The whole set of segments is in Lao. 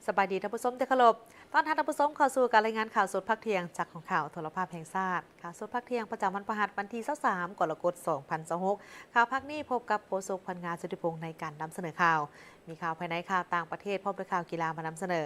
ສະບາຍດີທ່ານຜູ້ຊົມທີ່ເຄົາລົບ, ຕ້ອນຮັບທ່ານຜູ້ຊົມເຂົ້າສູ່ການລາຍງານຂ່າວສົດພາກທ່ຽງຈາກຫ້ອງຂ່າວໂທລະພາບແຫ່ງຊາດ. ຂ່າວສົດພາກທ່ຽງປະຈຳວັນພະຫັດ ວັນທີຊາວສາມ ກໍລະກົດ ສອງພັນຊາວຫົກ. ຂ່າວພາກນີ້ພົບກັບໂຄສົກ ພັນງາ ສຸດທິພົງ ໃນການນຳສະເໜີຂ່າວ. ມີຂ່າວພາຍໃນ, ຂ່າວຕ່າງປະເທດ ພ້ອມດ້ວຍຂ່າວກິລາມານຳສະເໜີ.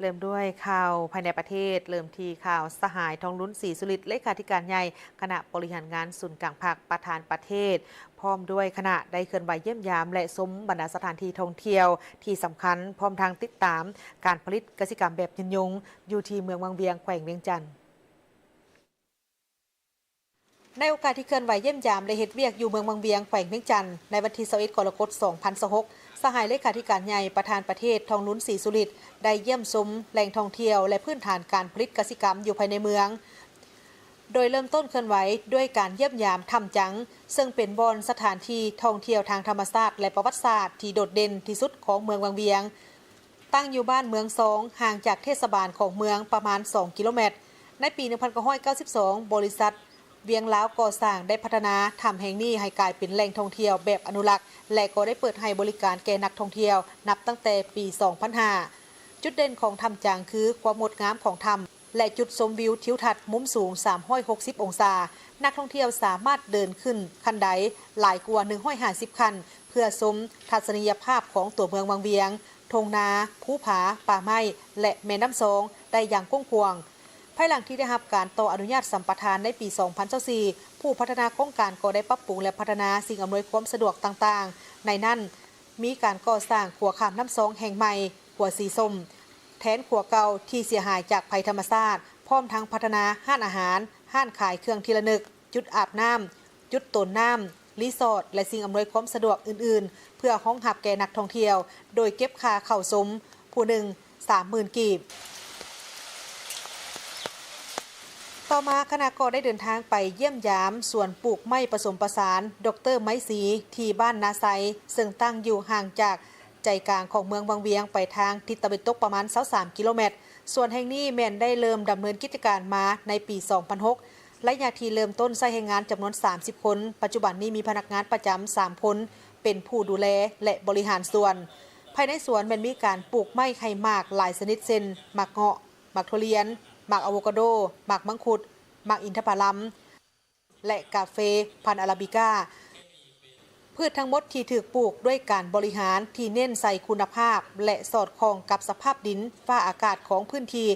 ເລີ່ມດ້ວຍຂ່າວພາຍໃນປະເທດ, ເລີ່ມທີ່ຂ່າວ ສະຫາຍ ທອງລຸນ ສີສຸລິດ ເລຂາທິການໃຫຍ່ຄະນະບໍລິຫານງານສູນກາງພັກ, ປະທານປະເທດ ພ້ອມດ້ວຍຄະນະໄດ້ເຄື່ອນໄຫວຢ້ຽມຢາມ ແລະ ຊົມບັນດາສະຖານທີ່ທ່ອງທ່ຽວທີ່ສຳຄັນ, ພ້ອມທັງຕິດຕາມການຜະລິດກະສິກຳແບບຍືນຍົງ ຢູ່ທີ່ເມືອງວັງວຽງ ແຂວງວຽງຈັນ. ໃນໂອກາດທີ່ເຄື່ອນໄຫວຢ້ຽມຢາມ ແລະ ເຮັດວຽກຢູ່ເມືອງວັງວຽງ ແຂວງວຽງຈັນ ໃນວັນທີຊາວເອັດ ກໍລະກົດ ສອງພັນຊາວຫົກ, ສະຫາຍເລຂາທິການໃຫຍ່ ປະທານປະເທດ ທອງລຸນ ສີສຸລິດ ໄດ້ຢ້ຽມຊົມແຫຼ່ງທ່ອງທ່ຽວ ແລະ ພື້ນຖານການຜະລິດກະສິກຳຢູ່ພາຍໃນເມືອງ. ໂດຍເລີ່ມຕົ້ນເຄື່ອນໄຫວດ້ວຍການຢ້ຽມຢາມຖ້ຳຈັງ, ເຊິ່ງເປັນບ່ອນສະຖານທີ່ທ່ອງທ່ຽວທາງທຳມະຊາດ ແລະ ປະຫວັດສາດທີ່ໂດດເດັ່ນທີ່ສຸດຂອງເມືອງວັງວຽງ, ຕັ້ງຢູ່ບ້ານເມືອງຊອງ, ຫ່າງຈາກເທດສະບານຂອງເມືອງປະມານສອງກິໂລແມັດ. ໃນປີໜຶ່ງພັນເກົ້າຮ້ອຍເກົ້າສິບສອງ ບໍລິສັດວຽງລາວກໍ່ສ້າງໄດ້ພັດທະນາຖ້ຳແຫ່ງນີ້ໃຫ້ກາຍເປັນແຫຼ່ງທ່ອງທ່ຽວແບບອະນຸລັກ ແລະ ກໍໄດ້ເປີດໃຫ້ບໍລິການແກ່ນັກທ່ອງທ່ຽວນັບຕັ້ງແຕ່ປີສອງພັນຫ້າ. ຈຸດເດັ່ນຂອງຖ້ຳຈັງຄືຄວາມງົດງາມຂອງຖ້ຳ ແລະ ຈຸດຊົມວິວທິວທັດມຸມສູງສາມຮ້ອຍຫົກສິບອົງສາ. ນັກທ່ອງທ່ຽວສາມາດເດີນຂຶ້ນຂັ້ນໄດຫຼາຍກວ່າໜຶ່ງຮ້ອຍຫ້າສິບຂັ້ນ ເພື່ອຊົມທັດສະນີຍະພາບຂອງຕົວເມືອງວັງວຽງ, ທົ່ງນາ, ພູຜາ, ປ່າໄມ້ ແລະ ແມ່ນ້ຳຊອງ ໄດ້ຢ່າງກວ້າງຂວາງ. ພາຍຫຼັງທີ່ໄດ້ຮັບການຕໍ່ອະນຸຍາດສຳປະທານໃນປີສອງພັນຊາວສີ່ ຜູ້ພັດທະນາໂຄງການກໍໄດ້ປັບປຸງ ແລະ ພັດທະນາສິ່ງອຳນວຍຄວາມສະດວກຕ່າງໆ, ໃນນັ້ນ ມີການກໍ່ສ້າງຂົວຂ້າມນ້ຳຊອງແຫ່ງໃໝ່, ຂົວສີສົ້ມ, ແທນຂົວເກົ່າທີ່ເສຍຫາຍຈາກໄພທຳມະຊາດ, ພ້ອມທັງພັດທະນາຮ້ານອາຫານ, ຮ້ານຂາຍເຄື່ອງທີ່ລະນຶກ, ຈຸດອາບນ້ຳ, ຈຸດໂຕນນ້ຳ, ຣີສອດ ແລະ ສິ່ງອຳນວຍຄວາມສະດວກອື່ນໆ ເພື່ອຮອງຮັບແກ່ນັກທ່ອງທ່ຽວ, ໂດຍເກັບຄ່າເຂົ້າຊົມຜູ້ໜຶ່ງສາມໝື່ນກີບ. ຕໍ່ມາຄະນະກໍໄດ້ເດີນທາງໄປຢ້ຽມຢາມສວນປູກໄມ້ປະສົມປະສານ ດຣ ໄມ້ສີ ທີ່ບ້ານນາໄຊ, ເຊິ່ງຕັ້ງຢູ່ຫ່າງຈາກໃຈກາງຂອງເມືອງວັງວຽງໄປທາງທິດຕາເວັນຕົກປະມານຊາວສາມກິໂລແມັດ. ສວນແຫ່ງນີ້ແມ່ນໄດ້ເລີ່ມດຳເນີນກິດຈະການມາໃນປີສອງພັນຫົກ, ໄລຍະທີ່ເລີ່ມຕົ້ນໃຊ້ແຮງງານຈຳນວນສາມສິບຄົນ, ປັດຈຸບັນນີ້ມີພະນັກງານປະຈຳສາມຄົນ ເປັນຜູ້ດູແລ ແລະ ບໍລິຫານສວນ. ພາຍໃນສວນແມ່ນມີການປູກໄມ້ໃຫ້ໝາກຫຼາຍຊະນິດ ເຊັ່ນ ໝາກເງາະ, ໝາກຖົ່ວລຽນ, ໝາກອາໂວກາໂດ, ໝາກມັງຄຸດ, ໝາກອິນທະຜະລຳ ແລະ ກາເຟພັນອາຣາບິກາ. ພືດທັງໝົດທີ່ຖືກປູກດ້ວຍການບໍລິຫານທີ່ເນັ້ນໃສ່ຄຸນນະພາບ ແລະ ສອດຄ່ອງກັບສະພາບດິນຟ້າອາກາດຂອງພື້ນທີ່.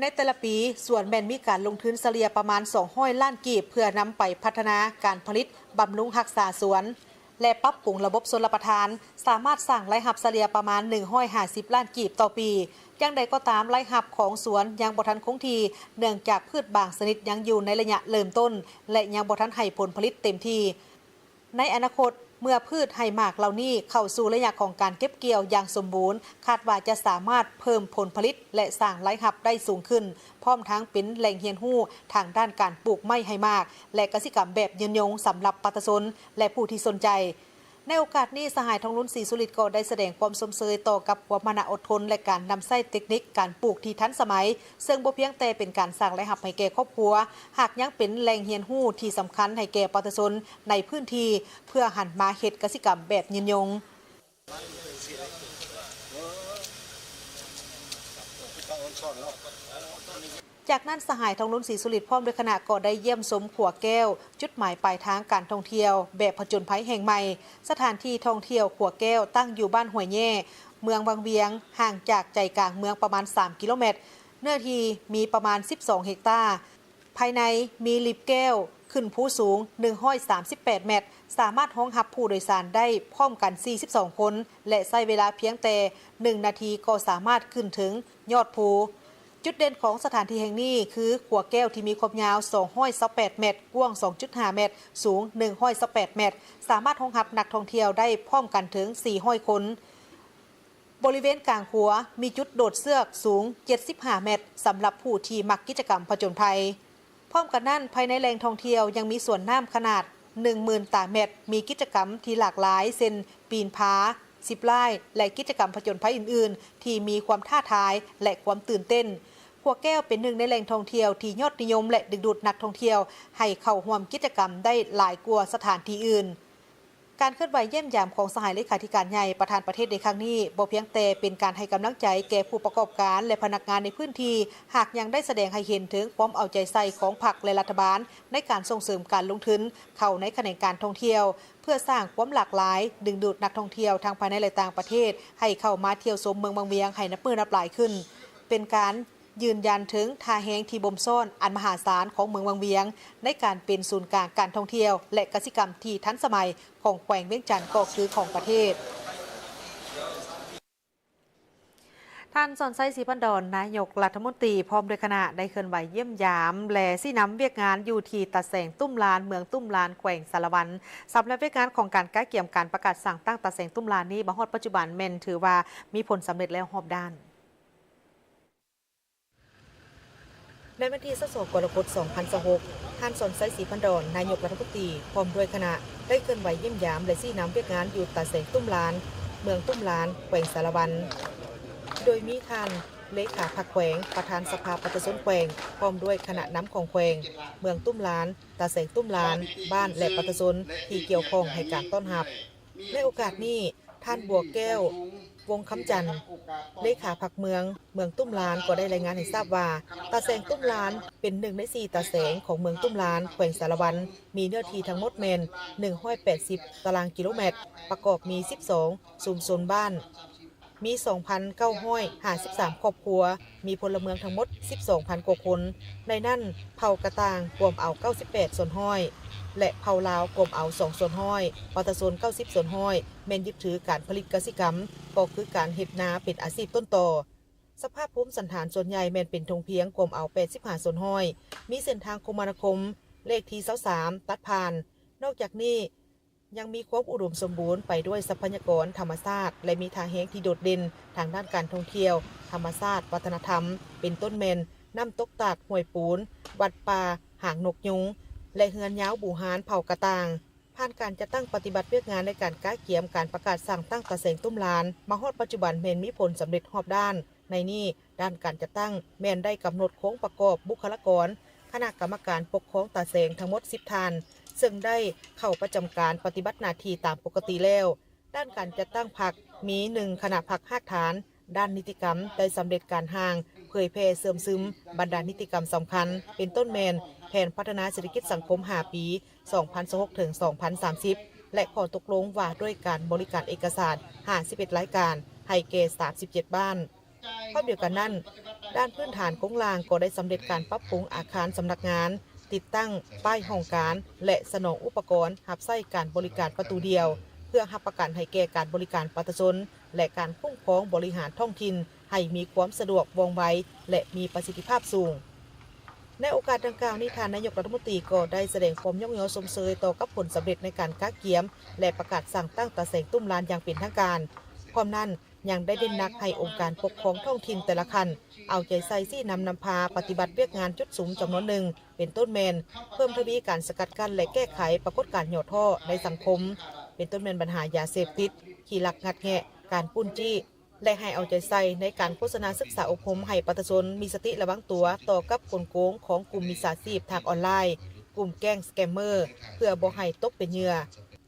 ໃນແຕ່ລະປີ, ສວນແມ່ນມີການລົງທຶນສະເລ່ຍປະມານສອງຮ້ອຍລ້ານກີບ ເພື່ອນຳໄປພັດທະນາການຜະລິດ, ບຳລຸງຮັກສາສວນ ແລະ ປັບປຸງລະບົບຊົນລະປະທານ, ສາມາດສ້າງລາຍຮັບສະເລ່ຍປະມານໜຶ່ງຮ້ອຍຫ້າສິບລ້ານກີບຕໍ່ປີ. ຢ່າງໃດກໍຕາມ, ລາຍຮັບຂອງສວນຍັງບໍ່ທັນຄົງທີ່, ເນື່ອງຈາກພືດບາງຊະນິດຍັງຢູ່ໃນໄລຍະເລີ່ມຕົ້ນ ແລະ ຍັງບໍ່ທັນໃຫ້ຜົນຜະລິດເຕັມທີ່. ໃນອະນາຄົດ, ເມື່ອພືດໃຫ້ໝາກເຫຼົ່ານີ້ເຂົ້າສູ່ໄລຍະຂອງການເກັບກ່ຽວຢ່າງສົມບູນ, ຄາດວ່າຈະສາມາດເພີ່ມຜົນຜະລິດ ແລະ ສ້າງລາຍຮັບໄດ້ສູງຂຶ້ນ, ພ້ອມທັງເປັນແຫຼ່ງຮຽນຮູ້ທາງດ້ານການປູກໄມ້ໃຫ້ໝາກ ແລະ ກະສິກຳແບບຍືນຍົງສຳລັບປະຊາຊົນ ແລະ ຜູ້ທີ່ສົນໃຈ. ໃນໂອກາດນີ້, ສະຫາຍ ທອງລຸນ ສີສຸລິດ ກໍໄດ້ສະແດງຄວາມຊົມເຊີຍຕໍ່ກັບຄວາມມານະອົດທົນ ແລະ ການນຳໃຊ້ເຕັກນິກການປູກທີ່ທັນສະໄໝ, ເຊິ່ງບໍ່ພຽງແຕ່ເປັນການສ້າງລາຍຮັບໃຫ້ແກ່ຄອບຄົວ, ຫາກຍັງເປັນແຫຼ່ງຮຽນຮູ້ທີ່ສຳຄັນໃຫ້ແກ່ປະຊາຊົນໃນພື້ນທີ່ ເພື່ອຫັນມາເຮັດກະສິກຳແບບຍືນຍົງ. ຈາກນັ້ນ, ສະຫາຍ ທອງລຸນ ສີສຸລິດ ພ້ອມດ້ວຍຄະນະ ກໍໄດ້ຢ້ຽມຊົມຂົວແກ້ວ, ຈຸດໝາຍປາຍທາງການທ່ອງທ່ຽວແບບຜະຈົນໄພແຫ່ງໃໝ່. ສະຖານທີ່ທ່ອງທ່ຽວຂົວແກ້ວ ຕັ້ງຢູ່ບ້ານຫ້ວຍແຍ່, ເມືອງວັງວຽງ, ຫ່າງຈາກໃຈກາງເມືອງປະມານສາມກິໂລແມັດ, ເນື້ອທີ່ມີປະມານສິບສອງເຮັກຕາ. ພາຍໃນມີລິບແກ້ວຂຶ້ນພູສູງໜຶ່ງຮ້ອຍສາມສິບແປດແມັດ, ສາມາດຮອງຮັບຜູ້ໂດຍສານໄດ້ພ້ອມກັນສີ່ສິບສອງຄົນ ແລະ ໃຊ້ເວລາພຽງແຕ່ໜຶ່ງນາທີກໍສາມາດຂຶ້ນເຖິງຍອດພູ. ຈຸດເດັ່ນຂອງສະຖານທີ່ແຫ່ງນີ້ຄືຂົວແກ້ວທີ່ມີຄວາມຍາວສອງຮ້ອຍຊາວແປດແມັດ, ກວ້າງສອງຈຸດຫ້າແມັດ, ສູງໜຶ່ງຮ້ອຍຊາວແປດແມັດ, ສາມາດຮອງຮັບນັກທ່ອງທ່ຽວໄດ້ພ້ອມກັນເຖິງສີ່ຮ້ອຍຄົນ. ບໍລິເວນກາງຂົວມີຈຸດໂດດເຊືອກສູງເຈັດສິບຫ້າແມັດ ສຳລັບຜູ້ທີ່ມັກກິດຈະກຳຜະຈົນໄພ. ພ້ອມກັນນັ້ນ, ພາຍໃນແຫຼ່ງທ່ອງທ່ຽວຍັງມີສວນນ້ຳຂະໜາດໜຶ່ງໝື່ນຕາແມັດ, ມີກິດຈະກຳທີ່ຫຼາກຫຼາຍ ເຊັ່ນ ປີນຜາ, ຊິບລາຍ ແລະ ກິດຈະກຳຜະຈົນໄພອື່ນໆ ທີ່ມີຄວາມທ້າທາຍ ແລະ ຄວາມຕື່ນເຕັ້ນ. ຂົວແກ້ວເປັນໜຶ່ງໃນແຫຼ່ງທ່ອງທ່ຽວທີ່ຍອດນິຍົມ ແລະ ດຶງດູດນັກທ່ອງທ່ຽວໃຫ້ເຂົ້າຮ່ວມກິດຈະກຳໄດ້ຫຼາຍກວ່າສະຖານທີ່ອື່ນ. ການເຄື່ອນໄຫວຢ້ຽມຢາມຂອງສະຫາຍເລຂາທິການໃຫຍ່ປະທານປະເທດໃນຄັ້ງນີ້ ບໍ່ພຽງແຕ່ເປັນການໃຫ້ກຳລັງໃຈແກ່ຜູ້ປະກອບການ ແລະ ພະນັກງານໃນພື້ນທີ່, ຫາກຍັງໄດ້ສະແດງໃຫ້ເຫັນເຖິງຄວາມເອົາໃຈໃສ່ຂອງພັກ ແລະ ລັດຖະບານ ໃນການສົ່ງເສີມການລົງທຶນເຂົ້າໃນຂະແໜງການທ່ອງທ່ຽວ ເພື່ອສ້າງຄວາມຫຼາກຫຼາຍ, ດຶງດູດນັກທ່ອງທ່ຽວທັງພາຍໃນ ແລະ ຕ່າງປະເທດ ໃຫ້ເຂົ້າມາທ່ຽວຊົມເມືອງວັງວຽງໃຫ້ນັບມື້ນັບຫຼາຍຂຶ້ນ, ເປັນການ ຢືນຢັນເຖິງທ່າແຮງທີ່ບົ່ມຊ້ອນອັນມະຫາສານຂອງເມືອງວັງວຽງ ໃນການເປັນສູນກາງການທ່ອງທ່ຽວ ແລະ ກະສິກຳທີ່ທັນສະໄໝຂອງແຂວງວຽງຈັນ ກໍຄືຂອງປະເທດ. ທ່ານ ສອນໄຊ ສີພັນດອນ ນາຍົກລັດຖະມົນຕີ ພ້ອມດ້ວຍຄະນະ ໄດ້ເຄື່ອນໄຫວຢ້ຽມຢາມ ແລະ ຊີ້ນຳວຽກງານຢູ່ທີ່ຕາແສງຕຸ້ມລານ ເມືອງຕຸ້ມລານ ແຂວງສາລະວັນ. ສຳລັບວຽກງານຂອງການກະກຽມການປະກາດສ້າງຕັ້ງຕາແສງຕຸ້ມລານນີ້ ມາຮອດປັດຈຸບັນແມ່ນຖືວ່າມີຜົນສຳເລັດແລ້ວຮອບດ້ານ. ໃນວັນທີຊາວສອງ ກໍລະກົດ ສອງພັນຊາວຫົກ ທ່ານ ສອນໄຊ ສີພັນດອນ ນາຍົກລັດຖະມົນຕີ ພ້ອມດ້ວຍຄະນະ ໄດ້ເຄື່ອນໄຫວຢ້ຽມຢາມ ແລະ ຊີ້ນຳວຽກງານຢູ່ຕາແສງຕຸ້ມລານ ເມືອງຕຸ້ມລານ ແຂວງສາລະວັນ ໂດຍມີທ່ານເລຂາພັກແຂວງ, ປະທານສະພາປະຊາຊົນແຂວງ ພ້ອມດ້ວຍຄະນະນຳຂອງແຂວງ, ເມືອງຕຸ້ມລານ, ຕາແສງຕຸ້ມລານ, ບ້ານ ແລະ ປະຊາຊົນທີ່ກ່ຽວຂ້ອງໃຫ້ການຕ້ອນຮັບ. ໃນໂອກາດນີ້, ທ່ານ ບົວແກ້ວ ວົງຄຳຈັນ ເລຂາພັກເມືອງ ເມືອງຕຸ້ມລານ ກໍໄດ້ລາຍງານໃຫ້ຊາບວ່າ ຕາແສງຕຸ້ມລານ ເປັນໜຶ່ງໃນສີ່ຕາແສງຂອງເມືອງຕຸ້ມລານ ແຂວງສາລະວັນ ມີເນື້ອທີ່ທັງໝົດແມ່ນ ໜຶ່ງຮ້ອຍແປດສິບ ຕາລາງກິໂລແມັດ, ປະກອບມີ ສິບສອງ ຊຸມຊົນບ້ານ, ມີ ສອງພັນເກົ້າຮ້ອຍຫ້າສິບສາມ ຄອບຄົວ, ມີພົນລະເມືອງທັງໝົດ ສິບສອງພັນ ກວ່າຄົນ, ໃນນັ້ນ ເຜົ່າກະຕ່າງກວມເອົາ ເກົ້າສິບແປດສ່ວນຮ້ອຍ ແລະ ເຜົ່າລາວກວມເອົາ ສອງສ່ວນຮ້ອຍ, ປະຊາຊົນ ເກົ້າສິບສ່ວນຮ້ອຍ ແມ່ນຍຶດຖືການຜະລິດກະສິກຳ ກໍຄືການເຮັດນາເປັນອາຊີບຕົ້ນຕໍ. ສະພາບພູມສັນຖານສ່ວນໃຫຍ່ແມ່ນເປັນທົ່ງພຽງ ກວມເອົາ ແປດສິບຫ້າສ່ວນຮ້ອຍ, ມີເສັ້ນທາງຄົມມະນາຄົມ ເລກທີຊາວສາມ ຕັດຜ່ານ. ນອກຈາກນີ້ ຍັງມີຄວາມອຸດົມສົມບູນໄປດ້ວຍຊັບພະຍາກອນທຳມະຊາດ ແລະ ມີທ່າແຮງທີ່ໂດດເດັ່ນທາງດ້ານການທ່ອງທ່ຽວ, ທຳມະຊາດ, ວັດທະນະທຳ ເປັນຕົ້ນແມ່ນ ນ້ຳຕົກຕາດ, ຫ້ວຍປູນ, ວັດປ່າ, ຫາງນົກຍຸງ ແລະ ເຮືອນຍາວບູຮານເຜົ່າກະຕ່າງ. ຜ່ານການຈັດຕັ້ງປະຕິບັດວຽກງານໃນການກະກຽມການປະກາດສ້າງຕັ້ງຕາແສງຕຸ້ມລານ ມາຮອດປັດຈຸບັນແມ່ນມີຜົນສຳເລັດຮອບດ້ານ. ໃນນີ້ ດ້ານການຈັດຕັ້ງແມ່ນໄດ້ກຳນົດໂຄງປະກອບບຸກຄະລາກອນຄະນະກຳມະການປົກຄອງຕາແສງທັງໝົດສິບທ່ານ, ເຊິ່ງໄດ້ເຂົ້າປະຈຳການປະຕິບັດໜ້າທີ່ຕາມປົກກະຕິແລ້ວ. ດ້ານການຈັດຕັ້ງພັກ ມີ ໜຶ່ງ ຄະນະພັກຮາກຖານ, ດ້ານນິຕິກຳໄດ້ສຳເລັດການຮ່າງເຜີຍແຜ່ເຊື່ອມຊຶມບັນດານິຕິກຳສຳຄັນ ເປັນຕົ້ນແມ່ນແຜນພັດທະນາເສດຖະກິດສັງຄົມຫ້າປີ ສອງພັນຊາວຫົກ ເຖິງ ສອງພັນສາມສິບ ແລະ ຂໍ້ຕົກລົງວ່າດ້ວຍການບໍລິການເອກະສານ ຫ້າສິບເອັດ ລາຍການ ໃຫ້ແກ່ ສາມສິບເຈັດ ບ້ານ. ພ້ອມດຽວກັນນັ້ນ, ດ້ານພື້ນຖານໂຄງລ່າງກໍໄດ້ສຳເລັດການປັບປຸງອາຄານສຳນັກງານ, ຕິດຕັ້ງປ້າຍຫ້ອງການ ແລະ ສະໜອງອຸປະກອນຮັບໃຊ້ການບໍລິການປະຕູດຽວ ເພື່ອຮັບປະກັນໃຫ້ແກ່ການບໍລິການປະຊາຊົນ ແລະ ການຄຸ້ມຄອງບໍລິຫານທ້ອງຖິ່ນໃຫ້ມີຄວາມສະດວກ, ວ່ອງໄວ ແລະ ມີປະສິດທິພາບສູງ. ໃນໂອກາດດັ່ງກ່າວນີ້, ທ່ານນາຍົກລັດຖະມົນຕີກໍໄດ້ສະແດງຄວາມຍ້ອງຍໍຊົມເຊີຍຕໍ່ກັບຜົນສຳເລັດໃນການກະກຽມ ແລະ ປະກາດສ້າງຕັ້ງຕາແສງຕຸ້ມລານຢ່າງເປັນທາງການ. ພ້ອມນັ້ນ, ຍັງໄດ້ເນັ້ນໜັກໃຫ້ອົງການປົກຄອງທ້ອງຖິ່ນແຕ່ລະຂັ້ນ ເອົາໃຈໃສ່ຊີ້ນຳນຳພາປະຕິບັດວຽກງານຈຸດສຸມຈຳນວນໜຶ່ງ ເປັນຕົ້ນແມ່ນ ເພີ່ມທະວີການສະກັດກັ້ນ ແລະ ແກ້ໄຂປາກົດການຫຍໍ້ທໍ້ໃນສັງຄົມ, ເປັນຕົ້ນແມ່ນບັນຫາຢາເສບຕິດ, ຂີ້ລັກງັດແງະ, ການປຸ້ນຈີ້ ແລະ ໃຫ້ເອົາໃຈໃສ່ໃນການໂຄສະນາສຶກສາອົບຮົມໃຫ້ປະຊາຊົນມີສະຕິລະວັງຕົວຕໍ່ກັບກົນໂກງຂອງກຸ່ມມິດສາຊີບທາງອອນລາຍ, ກຸ່ມແກ້ງສະແກມເມີ ເພື່ອບໍ່ໃຫ້ຕົກເປັນເຫຍື່ອ.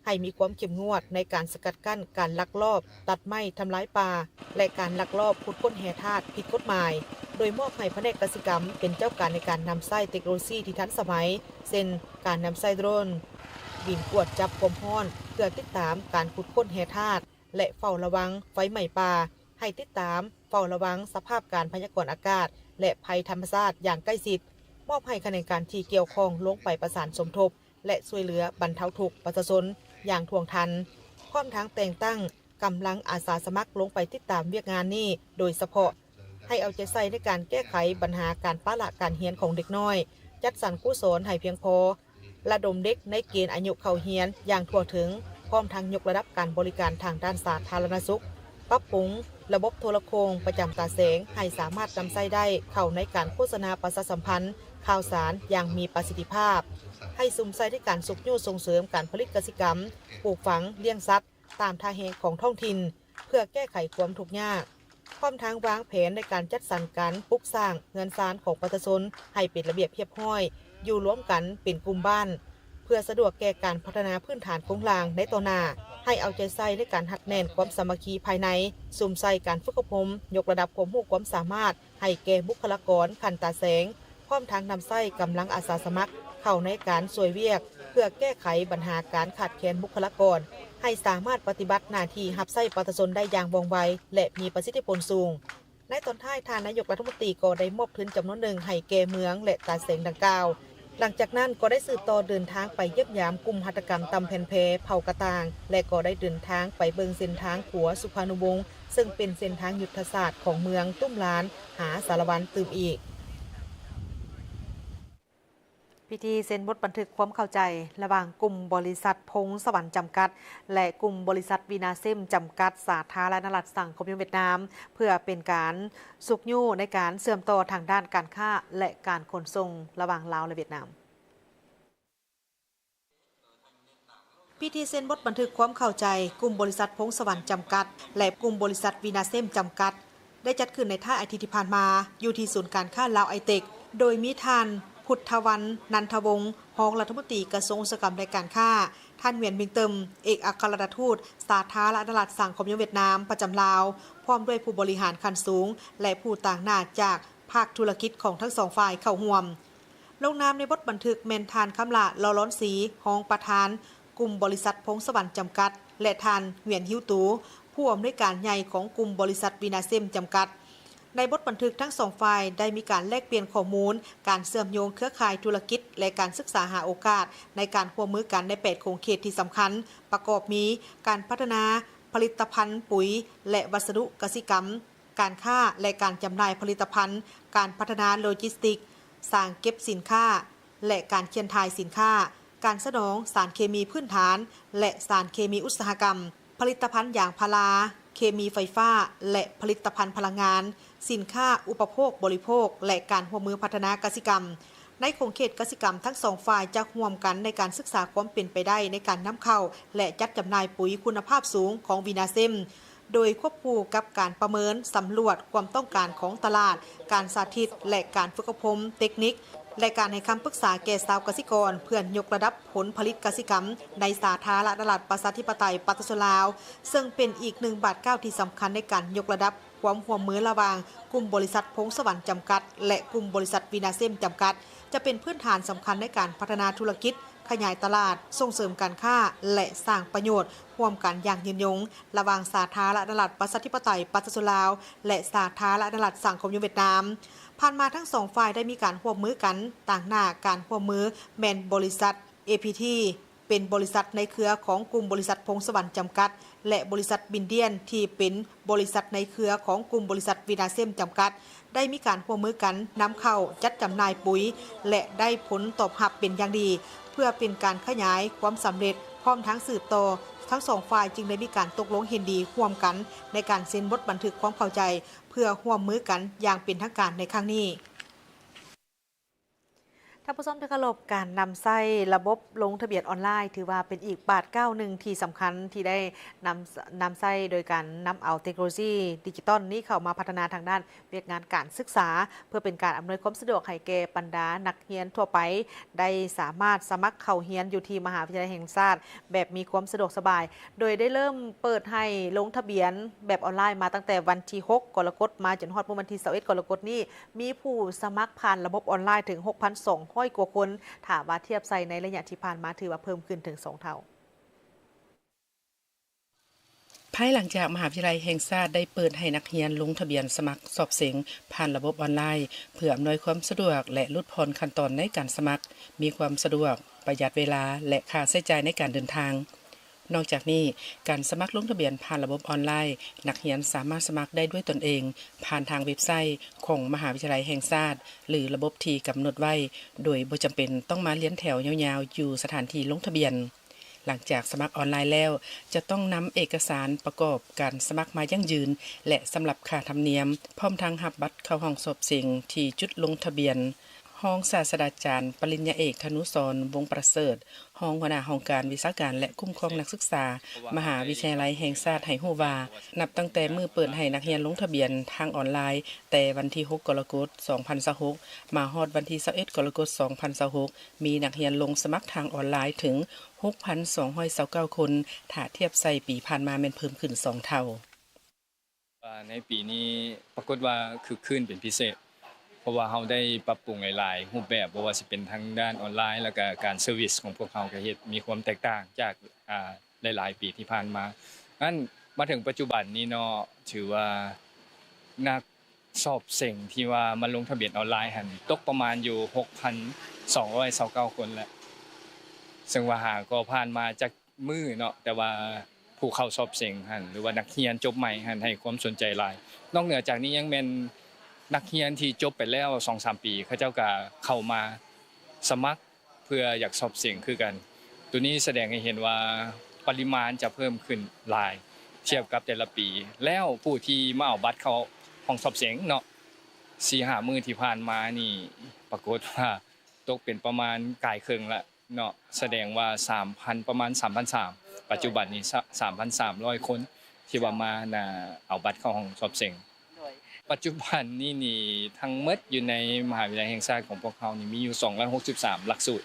ໃຫ້ມີຄວາມເຂັ້ມງວດໃນການສະກັດກັ້ນການລັກລອບຕັດໄມ້ທຳລາຍປ່າ ແລະ ການລັກລອບຂຸດຄົ້ນແຮ່ທາດຜິດກົດໝາຍ, ໂດຍມອບໃຫ້ພະແນກກະສິກຳເປັນເຈົ້າການໃນການນຳໃຊ້ເຕັກໂນໂລຊີທີ່ທັນສະໄໝ ເຊັ່ນ ການນຳໃຊ້ໂດຣນ ບິນກວດຈັບຄວາມຮ້ອນ ເພື່ອຕິດຕາມການຂຸດຄົ້ນແຮ່ທາດ ແລະ ເຝົ້າລະວັງໄຟໄໝ້ປ່າ, ໃຫ້ຕິດຕາມເຝົ້າລະວັງສະພາບການພະຍາກອນອາກາດ ແລະ ໄພທຳມະຊາດຢ່າງໃກ້ຊິດ, ມອບໃຫ້ຂະແໜງການທີ່ກ່ຽວຂ້ອງລົງໄປປະສານສົມທົບ ແລະ ຊ່ວຍເຫຼືອບັນເທົາທຸກປະຊາຊົນຢ່າງທ່ວງທັນ, ພ້ອມທັງແຕ່ງຕັ້ງກຳລັງອາສາສະໝັກລົງໄປຕິດຕາມວຽກງານນີ້ໂດຍສະເພາະ, ໃຫ້ເອົາໃຈໃສ່ໃນການແກ້ໄຂບັນຫາການປະລະການຮຽນຂອງເດັກນ້ອຍ, ຈັດສັນຄູສອນໃຫ້ພຽງພໍ, ລະດົມເດັກໃນເກນອາຍຸເຂົ້າຮຽນຢ່າງທົ່ວເຖິງ, ພ້ອມທັງຍົກລະດັບການບໍລິການທາງດ້ານສາທາລະນະສຸກ, ປັບປຸງລະບົບໂທລະໂຄ່ງປະຈຳຕາແສງໃຫ້ສາມາດນຳໃຊ້ໄດ້ເຂົ້າໃນການໂຄສະນາປະຊາສຳພັນຂ່າວສານຢ່າງມີປະສິດທິພາບ, ໃຫ້ສຸມໃສ່ໃນການຊຸກຍູ້ສົ່ງເສີມການຜະລິດກະສິກຳ, ປູກຝັງ, ລ້ຽງສັດ ຕາມທ່າແຮງຂອງທ້ອງຖິ່ນ ເພື່ອແກ້ໄຂຄວາມທຸກຍາກ, ພ້ອມທັງວາງແຜນໃນການຈັດສັນການປຸກສ້າງເຮືອນຊານຂອງປະຊາຊົນໃຫ້ເປັນລະບຽບຮຽບຮ້ອຍ, ຢູ່ລວມກັນເປັນກຸ່ມບ້ານ, ເພື່ອສະດວກແກ່ການພັດທະນາພື້ນຖານໂຄງລ່າງໃນຕໍ່ໜ້າ, ໃຫ້ເອົາໃຈໃສ່ໃນການຮັດແໜ້ນຄວາມສາມັກຄີພາຍໃນ, ສຸມໃສ່ການຝຶກອົບຮົມ, ຍົກລະດັບຄວາມຮູ້ຄວາມສາມາດໃຫ້ແກ່ບຸກຄະລາກອນຂັ້ນຕາແສງ, ພ້ອມທັງນຳໃຊ້ກຳລັງອາສາສະໝັກເຂົ້າໃນການຊ່ວຍວຽກ ເພື່ອແກ້ໄຂບັນຫາການຂາດແຄນບຸກຄະລາກອນ ໃຫ້ສາມາດປະຕິບັດໜ້າທີ່ຮັບໃຊ້ປະຊາຊົນໄດ້ຢ່າງວ່ອງໄວ ແລະ ມີປະສິດທິຜົນສູງ. ໃນຕອນທ້າຍ, ທ່ານນາຍົກລັດຖະມົນຕີກໍໄດ້ມອບທຶນຈຳນວນໜຶ່ງໃຫ້ແກ່ເມືອງ ແລະ ຕາແສງດັ່ງກ່າວ. ຫຼັງຈາກນັ້ນກໍໄດ້ສືບຕໍ່ເດີນທາງໄປຢ້ຽມຢາມກຸ່ມຫັດຖະກຳຕຳແຜ່ນແພເຜົ່າກະຕ່າງ ແລະ ກໍໄດ້ເດີນທາງໄປເບິ່ງເສັ້ນທາງຂົວສຸພານຸວົງ ເຊິ່ງເປັນເສັ້ນທາງຍຸດທະສາດຂອງເມືອງຕຸ້ມລານຫາສາລະວັນຕື່ມອີກ. ພິທີເຊັນບົດບັນທຶກຄວາມເຂົ້າໃຈລະຫວ່າງກຸ່ມບໍລິສັດພົງສະຫວັນຈຳກັດ ແລະ ກຸ່ມບໍລິສັດວີນາເຊມຈຳກັດ ສາທາລະນະລັດສັງຄົມນິຍົມຫວຽດນາມ ເພື່ອເປັນການຊຸກຍູ້ໃນການເຊື່ອມຕໍ່ທາງດ້ານການຄ້າ ແລະ ການຂົນສົ່ງລະຫວ່າງລາວ ແລະ ຫວຽດນາມ. ພິທີເຊັນບົດບັນທຶກຄວາມເຂົ້າໃຈກຸ່ມບໍລິສັດພົງສະຫວັນຈຳກັດ ແລະ ກຸ່ມບໍລິສັດວີນາເຊມຈຳກັດ ໄດ້ຈັດຂຶ້ນໃນທ້າຍອາທິດທີ່ຜ່ານມາ ຢູ່ທີ່ສູນການຄ້າລາວໄອເຕັກ ໂດຍມີທ່ານ ພຸດທະວັນ ນັນທະວົງ ຮອງລັດຖະມົນຕີກະຊວງອຸດສາຫະກຳ ແລະ ການຄ້າ, ທ່ານ ຫງວຽນ ມິງເຕີມ ເອກອັກຄະລັດຖະທູດສາທາລະນະລັດສັງຄົມນິຍົມຫວຽດນາມປະຈຳລາວ, ພ້ອມດ້ວຍຜູ້ບໍລິຫານຂັ້ນສູງ ແລະ ຜູ້ຕາງໜ້າຈາກພາກທຸລະກິດຂອງທັງສອງຝ່າຍເຂົ້າຮ່ວມ. ລົງນາມໃນບົດບັນທຶກແມ່ນທ່ານ ຄຳຫຼ້າ ລໍລອນສີ ຮອງປະທານກຸ່ມບໍລິສັດພົງສະຫວັນຈຳກັດ ແລະ ທ່ານ ຫງວຽນ ຮິ້ວຕູ ຜູ້ອຳນວຍການໃຫຍ່ຂອງກຸ່ມບໍລິສັດວີນາເຊມຈຳກັດ. ໃນບົດບັນທຶກທັງສອງຝ່າຍໄດ້ມີການແລກປ່ຽນຂໍ້ມູນ, ການເຊື່ອມໂຍງເຄືອຂ່າຍທຸລະກິດ ແລະ ການສຶກສາຫາໂອກາດໃນການຮ່ວມມືກັນໃນແປດຂົງເຂດທີ່ສຳຄັນ, ປະກອບມີ ການພັດທະນາຜະລິດຕະພັນປຸຍ ແລະ ວັດສະດຸກະສິກຳ, ການຄ້າ ແລະ ການຈຳໜ່າຍຜະລິດຕະພັນ, ການພັດທະນາໂລຈິສຕິກ, ສາງເກັບສິນຄ້າ ແລະ ການຂຽນຖ່າຍສິນຄ້າ, ການສະໜອງສານເຄມີພື້ນຖານ ແລະ ສານເຄມີອຸດສາຫະກຳ, ຜະລິດຕະພັນຢາງພາລາ, ເຄມີໄຟຟ້າ ແລະ ຜະລິດຕະພັນພະລັງງານ, ສິນຄ້າອຸປະໂພກບໍລິໂພກ ແລະ ການຮ່ວມມືພັດທະນາກະສິກຳ. ໃນຂົງເຂດກະສິກຳ, ທັງສອງຝ່າຍຈະຮ່ວມກັນໃນການສຶກສາຄວາມເປັນໄປໄດ້ໃນການນຳເຂົ້າ ແລະ ຈັດຈຳໜ່າຍປຸຍຄຸນນະພາບສູງຂອງວີນາເຊມ, ໂດຍຄວບຄູ່ກັບການປະເມີນສຳຫຼວດຄວາມຕ້ອງການຂອງຕະຫຼາດ, ການສາທິດ ແລະ ການຝຶກອົບຮົມເຕັກນິກ ແລະ ການໃຫ້ຄຳປຶກສາແກ່ຊາວກະສິກອນ ເພື່ອຍົກລະດັບຜົນຜະລິດກະສິກຳໃນສາທາລະນະລັດປະຊາທິປະໄຕປະຊາຊົນລາວ, ເຊິ່ງເປັນອີກໜຶ່ງບາດກ້າວທີ່ສຳຄັນໃນການຍົກລະດັບຄວາມຮ່ວມມືລະຫວ່າງກຸ່ມບໍລິສັດພົງສະຫວັນຈຳກັດ ແລະ ກຸ່ມບໍລິສັດວີນາເຊມຈຳກັດ, ຈະເປັນພື້ນຖານສຳຄັນໃນການພັດທະນາທຸລະກິດ, ຂະຫຍາຍຕະຫຼາດ, ສົ່ງເສີມການຄ້າ ແລະ ສ້າງປະໂຫຍດຮ່ວມກັນຢ່າງຍືນຍົງ ລະຫວ່າງສາທາລະນະລັດປະຊາທິປະໄຕປະຊາຊົນລາວ ແລະ ສາທາລະນະລັດສັງຄົມນິຍົມຫວຽດນາມ. ຜ່ານມາທັງສອງຝ່າຍໄດ້ມີການຮ່ວມມືກັນ, ຕາງໜ້າການຮ່ວມມືແມ່ນບໍລິສັດ ເອພີທີ ເປັນບໍລິສັດໃນເຄືອຂອງກຸ່ມບໍລິສັດພົງສະຫວັນຈຳກັດ ແລະ ບໍລິສັດບິນດຽນ ທີ່ເປັນບໍລິສັດໃນເຄືອຂອງກຸ່ມບໍລິສັດວີນາເຊມຈຳກັດ ໄດ້ມີການຮ່ວມມືກັນນຳເຂົ້າຈັດຈຳໜ່າຍປຸຍ ແລະ ໄດ້ຜົນຕອບຮັບເປັນຢ່າງດີ. ເພື່ອເປັນການຂະຫຍາຍຄວາມສຳເລັດ ພ້ອມທັງສືບຕໍ່, ທັງສອງຝ່າຍຈຶ່ງໄດ້ມີການຕົກລົງເຫັນດີຮ່ວມກັນໃນການເຊັນບົດບັນທຶກຄວາມເຂົ້າໃຈ ເພື່ອຮ່ວມມືກັນຢ່າງເປັນທາງການໃນຄັ້ງນີ້. ທ່ານຜູ້ຊົມທີ່ເຄົາລົບ, ການນຳໃຊ້ລະບົບລົງທະບຽນອອນລາຍ ຖືວ່າເປັນອີກບາດກ້າວໜຶ່ງທີ່ສຳຄັນ ທີ່ໄດ້ນຳ, ນຳໃຊ້ໂດຍການນຳເອົາເຕັກໂນໂລຊີດິຈິຕອນນີ້ເຂົ້າມາພັດທະນາທາງດ້ານວຽກງານການສຶກສາ ເພື່ອເປັນການອຳນວຍຄວາມສະດວກໃຫ້ແກ່ບັນດານັກຮຽນທົ່ວໄປ ໄດ້ສາມາດສະໝັກເຂົ້າຮຽນຢູ່ທີ່ມະຫາວິທະຍາໄລແຫ່ງຊາດແບບມີຄວາມສະດວກສະບາຍ, ໂດຍໄດ້ເລີ່ມເປີດໃຫ້ລົງທະບຽນແບບອອນລາຍມາຕັ້ງແຕ່ວັນທີຫົກກໍລະກົດ ມາຈົນຮອດມື້ວັນທີຊາວເອັດກໍລະກົດນີ້. ມີຜູ້ສະໝັກຜ່ານລະບົບອອນລາຍເຖິງຫົກພັນສອງຮ້ອຍກວ່າຄົນ, ຖ້າວ່າທຽບໃສ່ໃນໄລຍະທີ່ຜ່ານມາ ຖືວ່າເພີ່ມຂຶ້ນເຖິງສອງເທົ່າ. ພາຍຫຼັງຈາກມະຫາວິທະຍາໄລແຫ່ງຊາດໄດ້ເປີດໃຫ້ນັກຮຽນລົງທະບຽນສະໝັກສອບເສັງຜ່ານລະບົບອອນລາຍ ເພື່ອອຳນວຍຄວາມສະດວກ ແລະ ຫຼຸດຜ່ອນຂັ້ນຕອນໃນການສະໝັກ, ມີຄວາມສະດວກ, ປະຢັດເວລາ ແລະ ຄ່າໃຊ້ຈ່າຍໃນການເດີນທາງ. ນອກຈາກນີ້, ການສະໝັກລົງທະບຽນຜ່ານລະບົບອອນລາຍ, ນັກຮຽນສາມາດສະໝັກໄດ້ດ້ວຍຕົນເອງ ຜ່ານທາງເວັບໄຊຂອງມະຫາວິທະຍາໄລແຫ່ງຊາດ ຫຼື ລະບົບທີ່ກຳນົດໄວ້, ໂດຍບໍ່ຈຳເປັນຕ້ອງມາລຽນແຖວຍາວໆຢູ່ສະຖານທີ່ລົງທະບຽນ. ຫຼັງຈາກສະໝັກອອນລາຍແລ້ວ, ຈະຕ້ອງນຳເອກະສານປະກອບການສະໝັກມາຢັ້ງຢືນ ແລະ ສຳລັບຄ່າທຳນຽມ, ພ້ອມທັງຮັບບັດເຂົ້າຫ້ອງສອບເສັງທີ່ຈຸດລົງທະບຽນ. ຮອງສາດສະດາຈານ ປະລິນຍາເອກ ທະນຸສອນ ວົງປະເສີດ, ຮອງຫົວໜ້າຫ້ອງການວິຊາການ ແລະ ຄຸ້ມຄອງນັກສຶກສາ ມະຫາວິທະຍາໄລແຫ່ງຊາດ ໃຫ້ຮູ້ວ່າ ນັບຕັ້ງແຕ່ມື້ເປີດໃຫ້ນັກຮຽນລົງທະບຽນທາງອອນລາຍ ແຕ່ວັນທີຫົກ ກໍລະກົດ ສອງພັນຊາວຫົກ ມາຮອດວັນທີຊາວເອັດ ກໍລະກົດ ສອງພັນຊາວຫົກ ມີນັກຮຽນລົງສະໝັກທາງອອນລາຍເຖິງ ຫົກພັນສອງຮ້ອຍຊາວເກົ້າຄົນ, ຖ້າທຽບໃສ່ປີຜ່ານມາແມ່ນເພີ່ມຂຶ້ນສອງເທົ່າ. ວ່າໃນປີນີ້ປາກົດວ່າຄຶກຄື້ນເປັນພິເສດ ເພາະວ່າເຮົາໄດ້ປັບປຸງຫຼາຍໆຮູບແບບ, ບໍ່ວ່າຊິເປັນທາງດ້ານອອນລາຍ ແລ້ວກະການເຊີວິສຂອງພວກເຮົາກະເຮັດມີຄວາມແຕກຕ່າງຈາກ ອ່າ ຫຼາຍໆປີທີ່ຜ່ານມາ. ນັ້ນມາເຖິງປັດຈຸບັນນີ້ເນາະ ຖືວ່ານັກສອບເສັງທີ່ວ່າມາລົງທະບຽນອອນລາຍຫັ້ນ ຕົກປະມານຢູ່ ຫົກພັນສອງຮ້ອຍຊາວເກົ້າຄົນແຫຼະ, ເຊິ່ງວ່າຫາກໍຜ່ານມາຈັກ ມື້ເນາະ ແຕ່ວ່າຜູ້ເຂົ້າສອບເສັງຫັ້ນ ຫຼືວ່ານັກຮຽນຈົບໃໝ່ຫັ້ນ ໃຫ້ຄວາມສົນໃຈຫຼາຍ. ນອກເໜືອຈາກນີ້ຍັງແມ່ນນັກຮຽນທີ່ຈົບໄປແລ້ວສອງສາມປີ ເຂົາເຈົ້າກະເຂົ້າມາສະໝັກເພື່ອຢາກສອບເສັງຄືກັນ. ໂຕນີ້ສະແດງໃຫ້ເຫັນວ່າປະລິມານຈະເພີ່ມຂຶ້ນຫຼາຍທຽບກັບແຕ່ລະປີ. ແລ້ວຜູ້ທີ່ມາເອົາບັດເຂົ້າຫ້ອງສອບເສັງເນາະ ສີ່ຫ້າມື້ທີ່ຜ່ານມານີ້ ປາກົດວ່າຕົກເປັນປະມານກາຍເຄິ່ງລະ ເນາະ ສະແດງວ່າສາມພັນ ປະມານສາມພັນສາມ ປັດຈຸບັນນີ້ສາມພັນສາມຮ້ອຍຄົນ ທີ່ວ່າມາ ນະ ເອົາບັດເຂົ້າຫ້ອງສອບເສັງ. ໂດຍ ປັດຈຸບັນນີ້ນີ້ ທັງໝົດຢູ່ໃນມະຫາວິທະຍາໄລແຫ່ງຊາດຂອງພວກເຮົານີ້ມີຢູ່ສອງຮ້ອຍຫົກສິບສາມຫຼັກສູດ,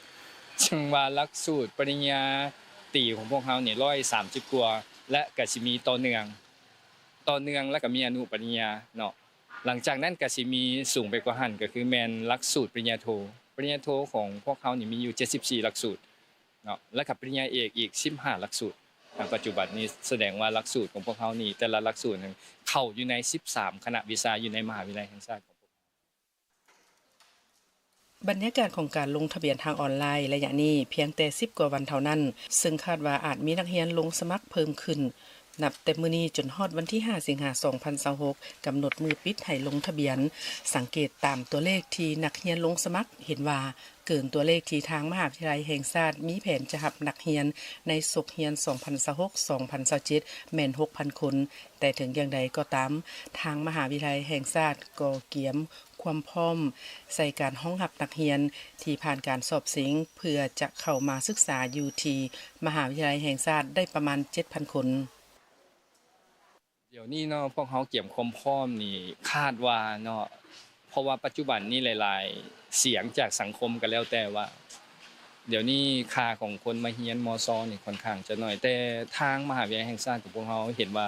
ເຊິ່ງວ່າຫຼັກສູດປະລິນຍາຕີຂອງພວກເຮົານີ້ຮ້ອຍສາມສິບກວ່າ ແລະ ກະຊິມີຕໍ່ເນື່ອງ ຕໍ່ເນື່ອງ ແລະ ກະມີອະນຸປະລິນຍາເນາະ. ຫຼັງຈາກນັ້ນກະຊິມີສູງໄປກວ່າຫັ້ນ ກະຄືແມ່ນຫຼັກສູດປະລິນຍາໂທ. ປະລິນຍາໂທຂອງພວກເຮົານີ້ມີຢູ່ເຈັດສິບສີ່ຫຼັກສູດເນາະ ແລະ ກະປະລິນຍາເອກອີກສິບຫ້າຫຼັກສູດ. ນະ ປັດຈຸບັນນີ້ສະແດງວ່າຫຼັກສູດຂອງພວກເຮົານີ້ ແຕ່ລະຫຼັກສູດນັ້ນເຂົ້າຢູ່ໃນສິບສາມຄະນະວິຊາຢູ່ໃນມະຫາວິທະຍາໄລແຫ່ງຊາດຂອງພວກເຮົາ. ບັນຍາກາດຂອງການລົງທະບຽນທາງອອນລາຍໄລຍະນີ້ພຽງແຕ່ສິບກວ່າວັນເທົ່ານັ້ນ, ເຊິ່ງຄາດວ່າອາດມີນັກຮຽນລົງສະໝັກເພີ່ມຂຶ້ນ ນັບແຕ່ມື້ນີ້ຈົນຮອດວັນທີຫ້າ ສິງຫາ ສອງພັນຊາວຫົກ ກຳນົດມື້ປິດໃຫ້ລົງທະບຽນ. ສັງເກດຕາມຕົວເລກທີ່ນັກຮຽນລົງສະໝັກ ເຫັນວ່າເກີນຕົວເລກທີ່ທາງມະຫາວິທະຍາໄລແຫ່ງຊາດມີແຜນຈະຮັບນັກຮຽນໃນສົກຮຽນ ສອງພັນຊາວຫົກ ສອງພັນຊາວເຈັດ ແມ່ນ ຫົກພັນຄົນ. ແຕ່ເຖິງຢ່າງໃດກໍຕາມ, ທາງມະຫາວິທະຍາໄລແຫ່ງຊາດກໍກຽມຄວາມພ້ອມໃສ່ການຮອງຮັບນັກຮຽນທີ່ຜ່ານການສອບເສັງ ເພື່ອຈະເຂົ້າມາສຶກສາຢູ່ທີ່ມະຫາວິທະຍາໄລແຫ່ງຊາດໄດ້ປະມານເຈັດພັນຄົນ. ດຽວນີ້ເນາະ ພວກເຮົາກຽມຄວາມພ້ອມນີ້ ຄາດວ່າເນາະ ເພາະວ່າປັດຈຸບັນນີ້ຫຼາຍໆສຽງຈາກສັງຄົມກໍແລ້ວແຕ່ວ່າ ດຽວນີ້ຄ່າຂອງຄົນມາຮຽນ ມຊ ນີ້ຄ່ອນຂ້າງຈະໜ້ອຍ, ແຕ່ທາງມະຫາວິທະຍາໄລແຫ່ງຊາດຂອງພວກເຮົາເຫັນວ່າ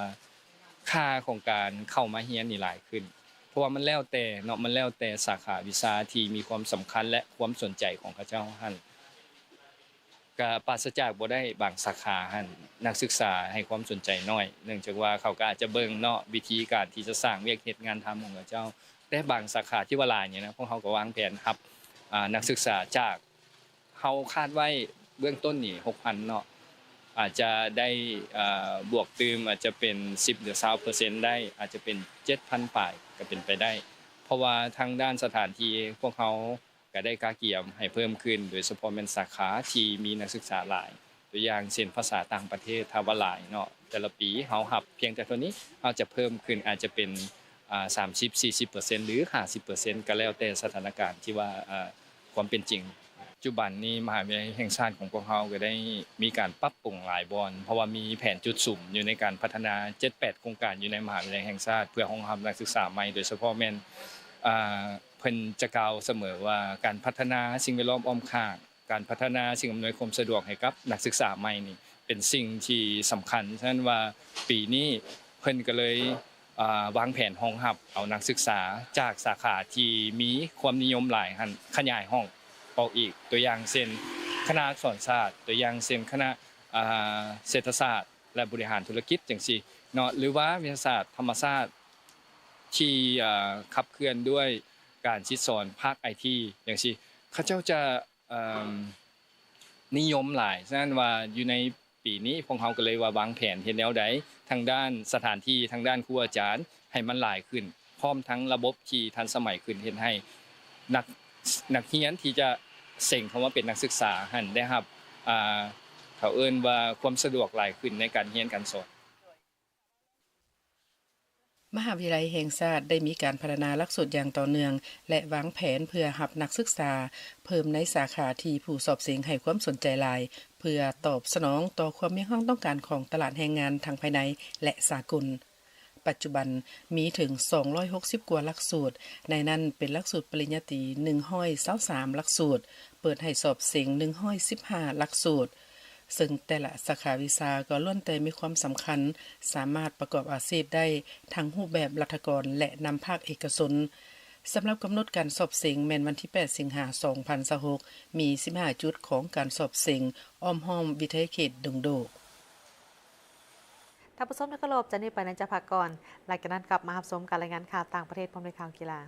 ຄ່າຂອງການເຂົ້າມາຮຽນນີ້ຫຼາຍຂຶ້ນ ເພາະວ່າມັນແລ້ວແຕ່ເນາະ ມັນແລ້ວແຕ່ສາຂາວິຊາທີ່ມີຄວາມສຳຄັນ ແລະ ຄວາມສົນໃຈຂອງເຂົາເຈົ້າຫັ້ນ ກະປາສະຈາກບໍ່ໄດ້. ບາງສາຂາຫັ້ນ ນັກສຶກສາໃຫ້ຄວາມສົນໃຈໜ້ອຍ ເນື່ອງຈາກວ່າເຂົາກະອາດຈະເບິ່ງເນາະ ວິທີການທີ່ຈະສ້າງວຽກເຮັດງານທຳຂອງເຂົາເຈົ້າ. ແຕ່ບາງສາຂາທີ່ວ່າຫຼາຍນີ້ນະ ພວກເຮົາກໍວາງແຜນຮັບ ອ່າ ນັກສຶກສາຈາກ ເຮົາຄາດໄວ້ເບື້ອງຕົ້ນນີ້ ຫົກພັນເນາະ ອາດຈະໄດ້ ເອີ ບວກຕື່ມ ອາດຈະເປັນສິບ ຫຼື ຊາວເປີເຊັນໄດ້ ອາດຈະເປັນເຈັດພັນປາຍກໍເປັນໄປໄດ້ ເພາະວ່າທາງດ້ານສະຖານທີ່ ພວກເຮົາກໍໄດ້ກະກຽມໃຫ້ເພີ່ມຂຶ້ນ ໂດຍສະເພາະແມ່ນສາຂາທີ່ມີນັກສຶກສາຫຼາຍ ຕົວຢ່າງເຊັ່ນ ພາສາຕ່າງປະເທດ ຖ້າວ່າຫຼາຍເນາະ ແຕ່ລະປີເຮົາຮັບພຽງແຕ່ເທົ່ານີ້ ເຮົາຈະເພີ່ມຂຶ້ນອາດຈະເປັນ ອາ ສາມສິບ ສີ່ສິບເປີເຊັນ ຫຼື ຫ້າສິບເປີເຊັນ ກໍແລ້ວແຕ່ສະຖານະການທີ່ວ່າ ອາ ຄວາມເປັນຈິງ. ປັດຈຸບັນນີ້ ມະຫາວິທະຍາໄລແຫ່ງຊາດຂອງພວກເຮົາກໍໄດ້ມີການປັບປຸງຫຼາຍບ່ອນ ເພາະວ່າມີແຜນຈຸດສຸມຢູ່ໃນການພັດທະນາເຈັດແປດໂຄງການຢູ່ໃນມະຫາວິທະຍາໄລແຫ່ງຊາດ ເພື່ອຮອງຮັບນັກສຶກສາໃໝ່ ໂດຍສະເພາະແມ່ນ ອາ ເພິ່ນຈະກ່າວສະເໝີວ່າ ການພັດທະນາສິ່ງແວດລ້ອມອ້ອມຂ້າງ ການພັດທະນາສິ່ງອຳນວຍຄວາມສະດວກໃຫ້ກັບນັກສຶກສາໃໝ່ນີ້ເປັນສິ່ງທີ່ສຳຄັນ. ສະນັ້ນວ່າປີນີ້ເພິ່ນກໍເລີຍ ອາ ວາງແຜນຮອງຮັບເອົານັກສຶກສາຈາກສາຂາທີ່ມີຄວາມນິຍົມຫຼາຍຫັ້ນ ຂະຫຍາຍຫ້ອງອອກອີກ ຕົວຢ່າງເຊັ່ນ ຄະນະອັກສອນສາດ, ຕົວຢ່າງເຊັ່ນ ຄະນະ ອາ ເສດຖະສາດ ແລະ ບໍລິຫານທຸລະກິດ ຈັ່ງຊີ້ເນາະ ຫຼືວ່າວິທະຍາສາດທຳມະຊາດທີ່ ອາ ຂັບເຄື່ອນດ້ວຍການສິດສອນພາກໄອທີ ຈັ່ງຊີ້ ເຂົາເຈົ້າຈະ ເອີ່ມ ນິຍົມຫຼາຍ. ສະນັ້ນວ່າຢູ່ໃນປີນີ້ພວກເຮົາກໍເລີຍວ່າວາງແຜນເຮັດແນວໃດ ທາງດ້ານສະຖານທີ່ ທາງດ້ານຄູອາຈານ ໃຫ້ມັນຫຼາຍຂຶ້ນ ພ້ອມທັງລະບົບທີ່ທັນສະໄໝຂຶ້ນ ເຮັດໃຫ້ນັກ ນັກຮຽນທີ່ຈະເສັງເຂົ້າມາເປັນນັກສຶກສາຫັ້ນໄດ້ຮັບ ອາ ເຂົາເອີ້ນວ່າຄວາມສະດວກຫຼາຍຂຶ້ນໃນການຮຽນການສອນ. ມະຫາວິທະຍາໄລແຫ່ງຊາດໄດ້ມີການພັດທະນາຫຼັກສູດຢ່າງຕໍ່ເນື່ອງ ແລະ ວາງແຜນເພື່ອຮັບນັກສຶກສາເພີ່ມໃນສາຂາທີ່ຜູ້ສອບເສັງໃຫ້ຄວາມສົນໃຈຫຼາຍ ເພື່ອຕອບສະໜອງຕໍ່ຄວາມຮຽກຮ້ອງຕ້ອງການຂອງຕະຫຼາດແຮງງານທັງພາຍໃນ ແລະ ສາກົນ. ປັດຈຸບັນມີເຖິງສອງຮ້ອຍຫົກສິບກວ່າຫຼັກສູດ, ໃນນັ້ນເປັນຫຼັກສູດປະລິນຍາຕີໜຶ່ງຮ້ອຍຊາວສາມຫຼັກສູດ, ເປີດໃຫ້ສອບເສັງໜຶ່ງຮ້ອຍສິບຫ້າຫຼັກສູດ, ເຊິ່ງແຕ່ລະສາຂາວິຊາກໍລ້ວນແຕ່ມີຄວາມສຳຄັນ, ສາມາດປະກອບອາຊີບໄດ້ທັງຮູບແບບລັດຖະກອນ ແລະ ນຳພາກເອກະຊົນ. ສຳລັບກຳນົດການສອບເສັງແມ່ນວັນທີແປດ ສິງຫາ ສອງພັນຊາວຫົກ, ມີສິບຫ້າຈຸດຂອງການສອບເສັງອ້ອມຫ້ອມວິທະຍາເຂດດົງໂດກ. ທ່ານຜູ້ຊົມທີ່ເຄົາລົບ, ຈາກນີ້ໄປນັ້ນຈະພັກກ່ອນ, ຫຼັງຈາກນັ້ນກັບມາຮັບຊົມການລາຍງານຂ່າວຕ່າງປະເທດພ້ອມດ້ວຍຂ່າວກິລາ.